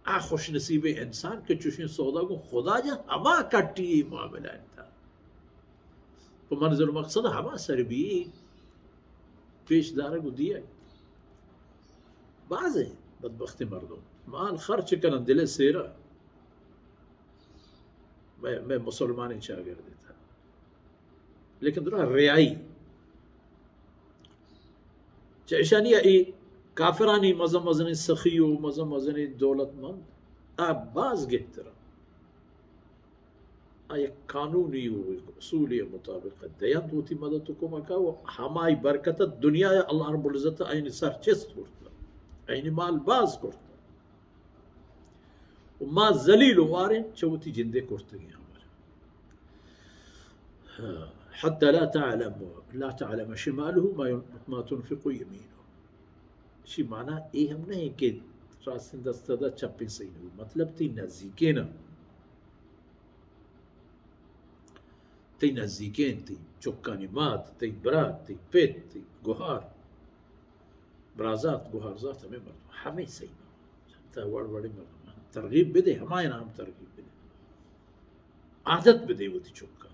آ خوش نصیبیں انسان کہ چوشیں سودا گوں خدا جا ہما کٹی معاملہ انت۔ پہ منزل و مقصد ہما سر بی پیش دارگ و دیگ۔ بازیں بدبخت مردم مال خرچ کنن دل سیرا۔ میں، میں مسلمانی چاگرد تھا۔ لیکن درا ریائی۔ چہ اشانی ء اے کافرانی مزن مزنیں سخی و مزن مزنیں دولت مند آ باز گہتر انت۔ آ یک قانونی و یک اصولی مطابق دینت وتی مدد و کمک و ہمائی برکت دنیا ء اللہ رب العزت آئین سر چست کرتا، آئین مال باز کرتا۔ و ما ذلیل و واریں چہ وتی جندے کرتگیں عمل۔ حتی لا تعلم، لا تعلم شماله ما ين-، ما تنفق يمينه۔ شی معنی اے ہم نہیں کہ راستیں دست دا چپیں سہی نہ۔ مطلب تئی نزیکیں نا، تئی نزیکیں، تئی چکانی مات، تئی برات، تئی پت، تئی گہار، برازات، گہارزات، ہمے مردم، ہمے سہی نہ۔ تا وڑ وڑیں مردم ترغیب بدے، ہمائیں ہم ترغیب بدے۔ عادت بدے وتی چکان،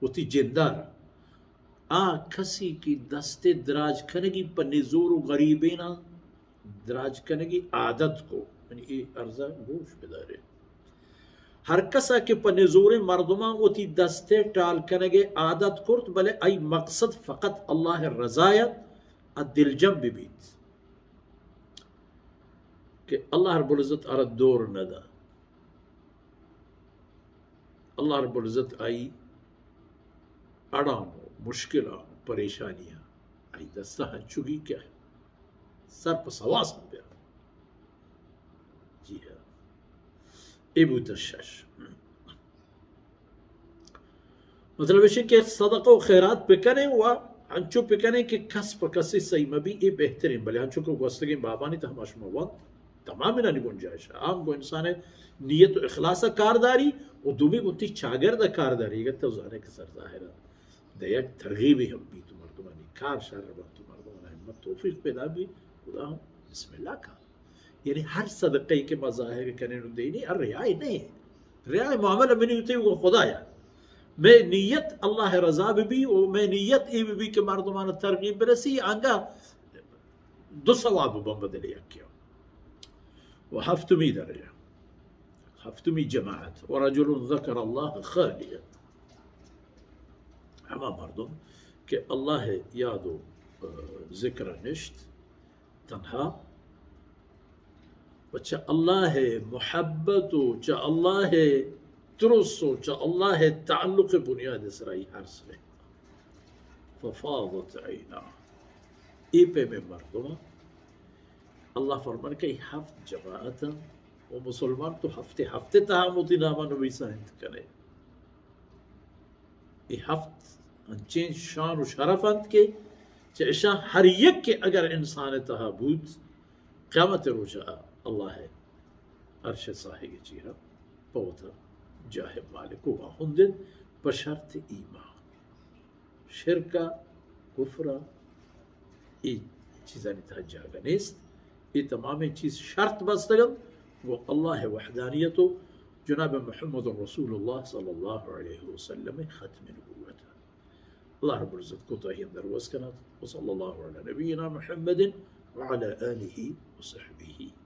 وتی جندار۔ آ کسی کہ دست دراج کنگی پہ نزور و غریبینا دراج کنگی عادت کو، یعنی اے عرضہ گوش بدارے۔ ہر کسا کہ پہ نزوریں مردماں وتی دست ٹال کنگے عادت کرت، بلے آئی مقصد فقط اللہ رضایت ء دلجم ببیت کہ اللہ رب العزت آرا دور ندا۔ اللہ رب العزت آئی اڑان و مشکلان و پریشانیاں آئی دستا ہنچوگی کہ سر پہ سواس ہم بیا۔ جی ہاں۔ اے بوتن شش۔ مطلب ایش کہ صدقہ و خیرات بکنیں و انچو بکنیں کہ کس پہ کسی سہی مبی، اے بہتریں۔ بلے انچو کہ گوستگیں بابانی تہ ہما شما وانت، تمام انانی گنجائش۔ عام گو انسان نیت و اخلاص کار داری و دومی گو تی چاگرد کار داری۔ اگر تو زانے کہ سر ظاہر دہ یک ترغیبی ہم بیت، مردمانی کار شر بنت، مردمانی ہمت توفیق پیدا بیت، خدا ہم بسم اللہ کن۔ یعنی ہر صدقے کہ ما ظاہر کنیں و دینی، ہر ریائی نہیں۔ ریائی معاملہ منی ہوتے وہ خدایا۔ میں نیت اللہ رضا ببی و میں نیت ای ببی کہ مردمان ترغیب برسی، آنگا دو ثواب بم بدل یکیا۔ و ہفتمی درجہ، ہفتمی جماعت، ورجل ذکر اللہ خالیا۔ ہما مردم کہ اللہ یاد و، اه، ذکر نشت، تنہا و چہ اللہ محبت و چہ اللہ ترس و چہ اللہ تعلق بنیاد سرائی ہر سرے۔ ففاضت عیناہ۔ اے پیمیں مردم اللہ فرمان کہ ہفت جماعت و مسلمان تو ہفتے ہفتے تہا موتی نامہ نویسا انت کنے۔ اے ہفت انچیں شان و شرف انت کہ چہ اشاں ہر یک کہ اگر انسان تہا بوت، قیامت روچا اللہ عرش ساہگ چیرا پہ وتا جاہ مالک و واہند انت، بہ شرط ایمان۔ شرک ء کفر ء اے چیزانی تہا جاگہ نیست۔ اے تمامیں چیز شرط بستگ انت گوں اللہ وحدانیت و جناب محمد رسول اللہ صلی اللہ علیہ وسلم ختم نبوت۔ اللہ رب العزت کوتاہی اندر وز کنات۔ وصلی اللہ علی نبینا محمد وعلی آلہ وصحبہ